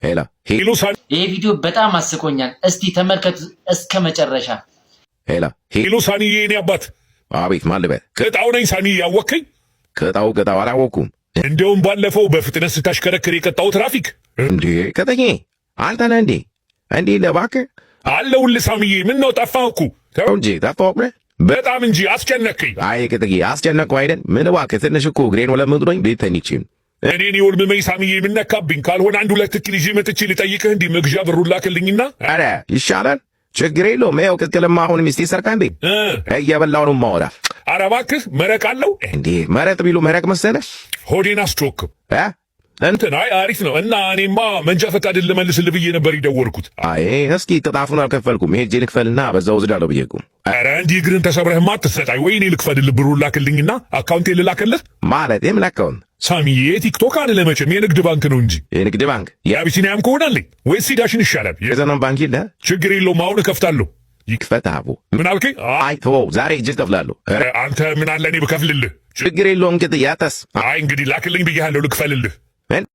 ሄሎ ሄሎ ሳሚ። ይሄ ቪዲዮ በጣም አስቆኛል። እስቲ ተመልከቱ እስከ መጨረሻ። ሄሎ። ሄሎ ሳሚዬ፣ የኔ አባት። አቤት፣ ማን ልበል? ቅጣው ነኝ ሳሚዬ፣ ያወቅከኝ? ቅጣው ቅጣው፣ አላወኩም። እንደውም ባለፈው በፍጥነት ስታሽከረክር የቀጣው ትራፊክ። እንዴ ቅጥዬ፣ አንተ ነህ እንዴ? እንዴ እባክህ። አለሁልህ ሳሚዬ። ምን ነው ጠፋህ እኮ። ተው እንጂ፣ ጠፋሁ? በጣም እንጂ፣ አስጨነቅከኝ። አይ ቅጥዬ፣ አስጨነቅኩ አይደል? ምን እባክህ፣ ትንሽ እኮ እግሬን ወለምድሮኝ ቤት ተኝቼ። እኔን ይወልምመኝ ሳሚዬ፣ ምን ነካብኝ? ካልሆነ አንድ ሁለት ትክል ይዤ መጥቼ ልጠይቅህ። እንዲህ መግዣ ብሩን ላክልኝና። ኧረ ይሻላል፣ ችግር የለውም። ይኸው ቅቅልማ አሁን ሚስቴ ሰርቃ እንዴ እየበላሁ ነው የማወራ። ኧረ እባክህ፣ መረቅ አለው? እንዴ፣ መረቅ ቢሉ መረቅ መሰለህ? ሆዴን አስጮክም። እ እንትን አይ አሪፍ ነው። እና እኔማ መንጃ ፈቃድን ልመልስልህ ብዬ ነበር የደወልኩት። አይ እስኪ ቅጣቱን አልከፈልኩም። ሄጄ ልክፈልና በዛው ወስዳለሁ ብዬ እኮ። ኧረ እንዲህ እግርን ተሰብረህማ አትሰጣይ። ወይ እኔ ልክፈልልህ፣ ብሩን ላክልኝና account ኤ ልላክልህ። ማለት የምን account? ሳሚዬ፣ ቲክቶክ አለ መቼም፣ የንግድ ባንክ ነው እንጂ። የንግድ ባንክ? የአቢሲኒያም ከሆነ አለኝ፣ ወይስ ዳሽን ይሻላል? የዘመን ባንክ የለ? ችግር የለውም፣ አሁን እከፍታለሁ። ይክፈት አቦ። ምን አልከኝ? አይ ተወው፣ ዛሬ እጅ እከፍላለሁ። አንተ ምን አለ እኔ ብከፍልልህ? ችግር የለውም ቅጥያ ተስ አይ እንግዲህ ላክልኝ ብያለሁ፣ ልክፈልልህ።